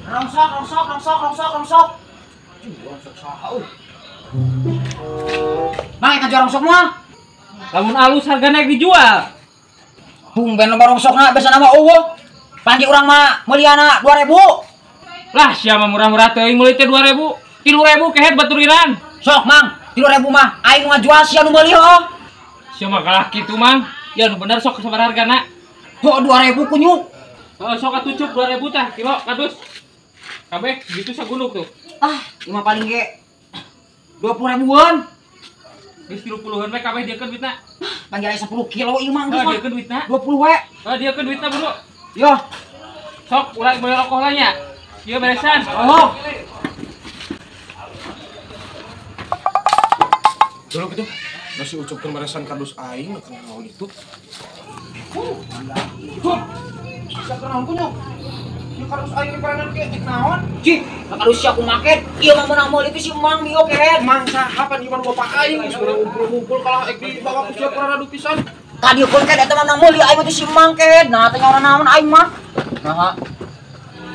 Rongsok, rongsok, rongsok, rongsok, rongsok. Rongsok saha euy. Mang eta jual rongsok mah. Lamun alus hargana dijual. Tumben loba rongsokna biasana mah eueuh. Panji urang mah meuliana 2000. Lah sia mah murah-murah teuing meuli teh 2000. 3000 kehet baturiran. Sok Mang, 3000 mah aing ngajual sia nu meuli heuh. Sia mah kalah kitu Mang. Ya nu bener sok sabaraha hargana? Heuh 2000 kunyuk. Heeh sok atuh cuk 2000 tah kilo kadus. Kabeh gitu sagunduk tuh. Ah, lima paling ge 20 ribuan. Geus 30-an we kabeh diekeun duitna. Panggil aya 10 kilo ieu mah geus mah. Diekeun duitna. 20 we. Heuh diekeun duitna bro. Yo. Sok urang meuli rokok lah nya. Ieu beresan. Oh. Dulu gitu. Nasi ucupkeun beresan kardus aing nu naon itu. Hup. Bisa naon kunyuk? Ieu kardus aing diperenan ke naon? Cih, kardus sia ku make. Ieu mah meunang meuli itu si Mang dieu kehed. Mang saha pan ieu mah bapak aing geus ngumpul-ngumpul kalah ek dibawa ku sia kurang adu pisan. Ka dieu keun kehed eta mah meunang meuli aing mah si Mang kehed. Nah teh nyaona naon aing mah. Nah.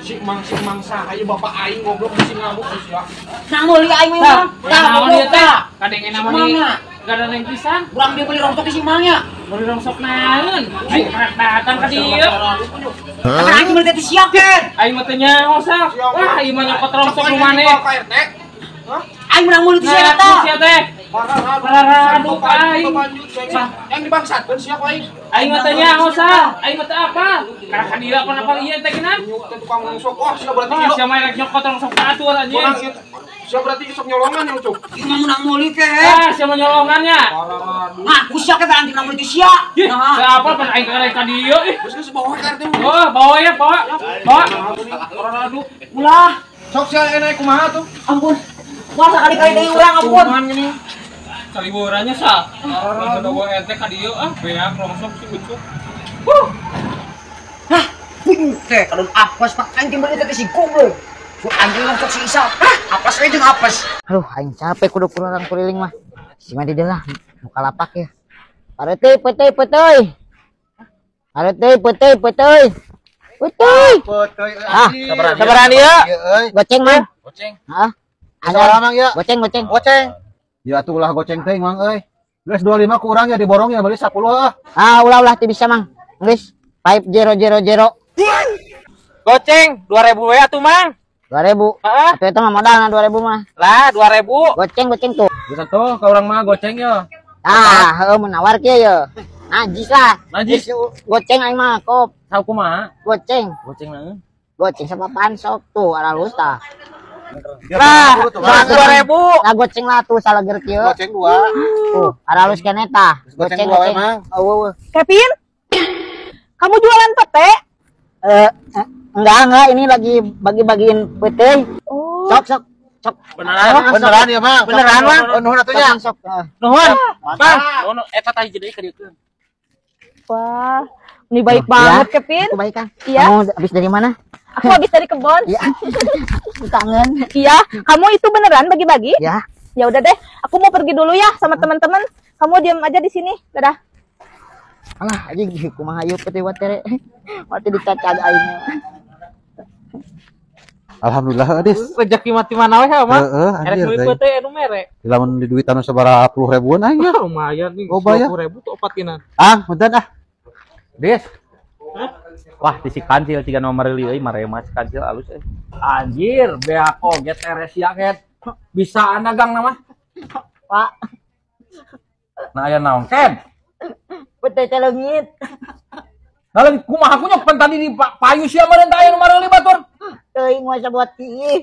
Si Mang saha ieu bapak aing goblok si ngamuk sia. Nah meuli aing mah. Tah naon ieu teh? Kadengena mah di gadaneng pisan. Urang dia beli rongsok si Mang nya. Beli rongsok naon? Aing karek datang ka dieu. Kan aing meuli teh sia kehed. Aing mah teu nyaho sak. Wah, ieu mah nyokot rongsok nu maneh. Aing menang meuli teh sia eta. Sia teh. Pararadu aing. Yang dibangsatkeun sia ku aing. Aing mah teu nyaho sak. Aing mah teu apa. Karek ka dieu apa ieu teh geunan? Nyuk teh tukang rongsok. Wah, sia berarti ieu. Sia mah rek nyokot rongsok batur anjing. Sia berarti sok nyolongan ya, Ucup. Ieu mah menang meuli kehed. Ah, sia mah nyolongannya. Nah, ku sia kehed anjing menang meuli teh sia. Nah, apa pan aing karek ka dieu ih. Geus geus bawa ka RT. Oh, bawa ya, bawa. Bawa. Pararadu. Ulah. Sok sia enak kumaha tuh? Ampun. Wah, sakali-kali deui urang ampun. Cuman gini. Saliburannya sah. Pararadu bawa RT ka dieu ah, beak rongsok si Ucup. Huh. Hah, kunyuk teh kadon apes pak aing teh meuli teh si goblok. Ku anjing rongsok si Isa. Hah, apes we jeung apes. Aduh, aing capek kudu kurang kuriling mah. Si mah di dieu lah, muka lapak ya. Parete peteuy peteuy. Parete peteuy peteuy. Peteuy. Peteuy. Ah, sabaraha ieu? Goceng mah. Goceng. Heeh. Sabaraha mang ieu? Goceng goceng. Goceng. Ya atuh ulah goceng teh mang euy. Geus 25 ku urang ya diborong ya beli 10 ah. Ah, ulah-ulah teu bisa mang. Geus 5000. Goceng 2000 we atuh mang. 2000. Heeh. Atuh eta mah modalna 2000 mah. Lah 2000. Goceng goceng tuh. Geus atuh ka urang mah goceng ya. Ah, heueuh mun nawar kieu ye. Najis lah. Najis. Goceng aing mah kop. Tahu kumaha? Goceng. Goceng naon? Goceng sapapan sok tuh aralus tah. Lah, 2000. Lah goceng lah tuh salager kieu. Goceng 2. Tuh, aralus keneh tah. Goceng 2 mah. Eueuh. Kevin? Kamu jualan pete? Enggak, ini lagi bagi-bagiin pete. Oh. Sok sok sok. Beneran, beneran ya, Mang. Beneran, Mang. Oh, nuhun atuh nya. Sok. Nuhun. Bang, nuhun eta tah hiji deui ka dieu. Wah, ini baik banget, Kevin. Aku baik kan? Iya. Kamu habis dari mana? Aku habis dari kebun. Iya. Kangen. Iya, kamu itu beneran bagi-bagi? Iya. Ya udah deh, aku mau pergi dulu ya sama teman-teman. Kamu diam aja di sini. Dadah. Alah, anjing kumaha ieu pete watere. Mati dicacag aing. Alhamdulillah, Adis. Rezeki mati mana we, Mang? Heeh, erek anjir. meuli pete anu mere. Lamun di duit anu sabaraha puluh ribuan aing ya. Lumayan nih, 20.000 tuh opatinan. Ah, punten ah. Des. Wah, di si kancil 3 nomor euy, marema si kancil alus euy. Anjir, beak oge Teresia ket. Bisa dagang nama. Pak. Nah, aya naon ken? Pete teh leungit. Nah, lagi kumaha kunyok pan tadi di payu sia meureun teh aya nu mareuli batur. Teuing mah sabuat kieu.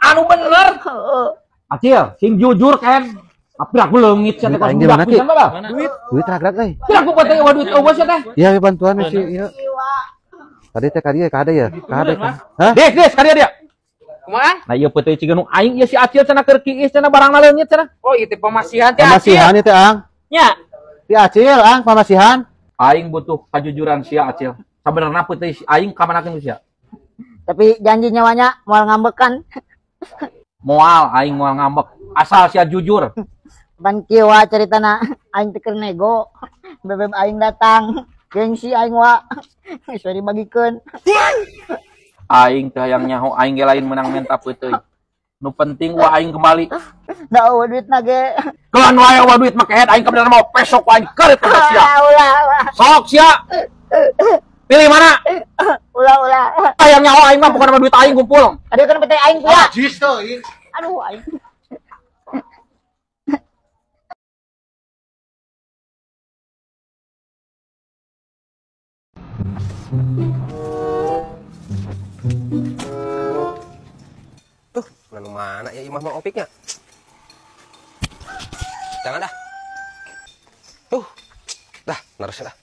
Anu bener. Heeh. Acil, sing jujur ken. Tapi aku leungit sia teh Duit aing di mana, Ki? Duit. Duit ragrag euy. Kira aku buat teh duit eueuh sia teh. Iya, bantuan sih, iya. Tadi teh ka dieu, ka ada ya? Ka ada. Hah? Des, des, ka dieu dia. Kumaha? Nah, ieu peuteui ciga nu aing ieu si Acil cenah keur kiis cenah barangna leungit cenah. Oh, ieu teh pamasihan teh Acil. Pamasihan ieu teh, Ang. Nya. Ti Acil, Ang, pamasihan. Aing butuh kajujuran sia Acil. Sabenerna peuteui aing ka manakeun sia? Tapi janji nyawanya moal ngambekan. Moal aing moal ngambek. Asal sia jujur. Pan kieu wa caritana aing teh keur nego. Bebeb aing datang. Gengsi aing wa. Geus we dibagikeun. Aing teh hayang nyaho aing ge lain menang menta peuteuy. Nu penting wa aing kembali. Da eueuh duitna ge. Kelan wae eueuh duit make head aing kabeneran mau pesok aing keureut ka sia. Ulah. Sok sia. Pilih mana? Ulah. Hayang nyaho aing mah bukan sama duit aing kumpul. Aduh kan peuteuy aing kuat. Najis teuing. Aduh aing. Tuh, mana ya imah mau opiknya? Jangan dah. Tuh, dah, nerus dah.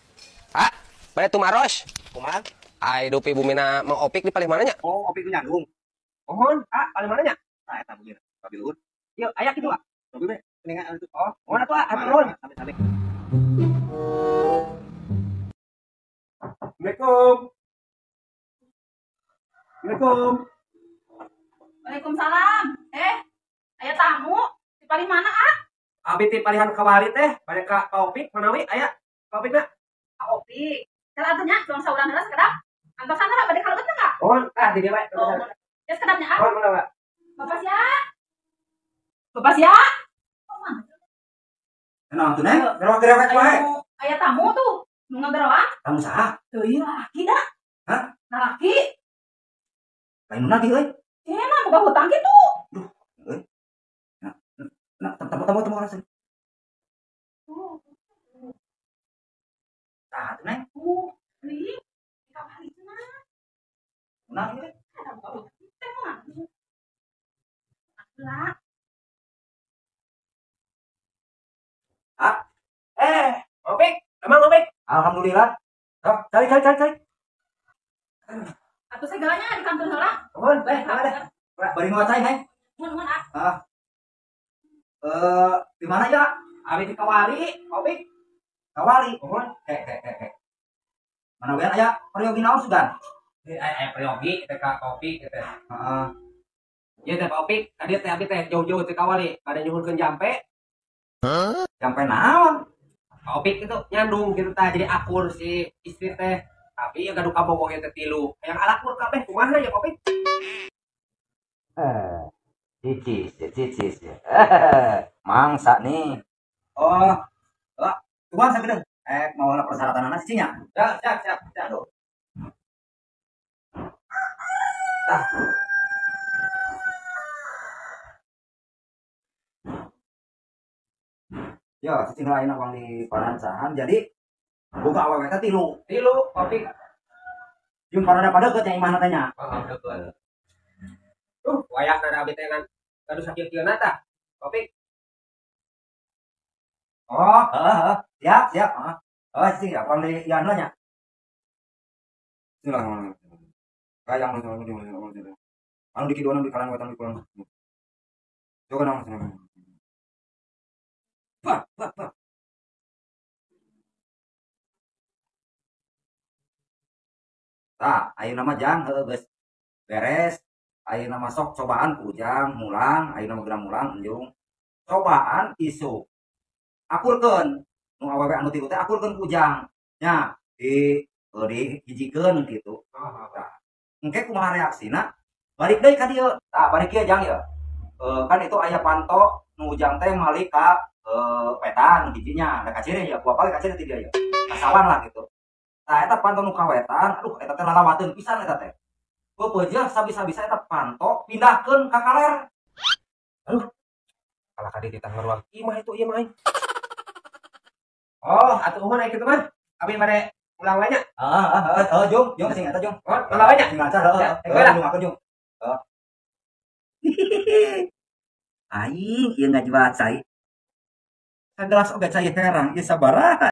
Ah, pada tumaros. Kumaha? Ai dupi bumina mau opik di paling mananya? Oh, opik nyandung. Mohon, ah, paling mananya? Nah, eta begini. Babi luhur. Yuk, aya kitu, ah. Babi we, ningan itu. Oh, mohon atuh, ah, nuhun. Sami-sami. Assalamualaikum. Assalamualaikum. Waalaikumsalam. Aya tamu di paling mana, ah? Abi ti palihan kawali teh, bade ka Pak Opik manawi aya Pak Opik na? Pak Opik. Kalau atuh nya tuang saurang heula sakedap. Antosan heula bade kalebet teh enggak? Mohon, ah di dieu wae. Oh, ya sakedapnya ah. Mohon, mohon, Pak. Bapak sia. Bapak sia. Oh, mana? Naon tuh, Neng? Gerewak-gerewak wae. Aya tamu tuh. Nu ngageroan? Tamu saha? Teuing lalaki dah. Hah? Lalaki. Lain nu nagih euy. Mah boga hutang kitu. Duh, euy. Nah, temu langsung. Tah, tuh, Neng. Beli. Kamari cenah. Nagih euy. Ada boga hutang teh mah. Lah. Ah. Opik, emang Opik? Alhamdulillah. Oh, cari. Atuh segalanya di kantor heula. Mohon, teh, mana deh. Bari ngocai, Neng. Mun ah. Ah. Di mana ya? Abi di Kawali, Opik. Kawali. Mohon. He. Mana we aya peryogi naon sugan? Aya peryogi teh ka Opik teh. Heeh. Ieu teh Pak Opik, tadi teh abi teh jauh-jauh teh Kawali, bade nyuhunkeun jampe. Hah? Jampe naon? Pak Opik itu nyandung gitu tah jadi akur si istri teh. Tapi ya gaduh kabogoh teh tilu. Hayang alakur kabeh kumaha ya Pak Opik? Cicis. Mangsa nih. Oh, tuan sakedeung. Mau persyaratan anak cicinya. Siap. Aduh. Tah. Ya, cicing lain uang di parancahan. Jadi boga awewe teh tilu. Tilu, Opik. Jeung parada padeukeut nya imahna teh nya. Heeh, deukeut. Tuh, wayahna da abi teh ngan gaduh sakieu-kieuna tah. Opik. Oh, heeh. Siap. Heeh. Oh, cicing ya, uang di ieu nya. Bismillahirrahmanirrahim. Kayang anu dikiduan di kalang wetan di pulang. Coba nang. Bah. Tah, ayeuna mah jang heueuh geus beres. Ayeuna mah sok cobaan ku ujang mulang, ayeuna mah geura mulang enjung. Cobaan isuk. Akurkeun nu awewe anu tilu teh akurkeun ku ujang. Nya di dihijikeun kitu. Tah, engke kumaha reaksina? Balik deui ka dieu. Tah, balik ieu jang ieu. Kan itu aya panto nu ujang teh malik ka wetan hijinya, da kaciri ya, ku apal kaciri ti dieu ya. Kasawan lah gitu. Tah eta panto nu ka wetan, aduh eta teh lalawateun pisan eta teh. Peupeujeuh sabisa-bisa eta panto pindahkeun ka kaler. Aduh. Kalah ka dititah ngaruang imah itu ieu mah aing. Oh, atuh uhun aya kitu mah. Abi bade ulang wae nya. Heeh, jung, sing eta jung. Oh, ulang wae nya. Sing lancar heeh. Jung aku jung. Heeh. Aing ieu ngajual cai. Sagelas oge cai herang ieu sabaraha.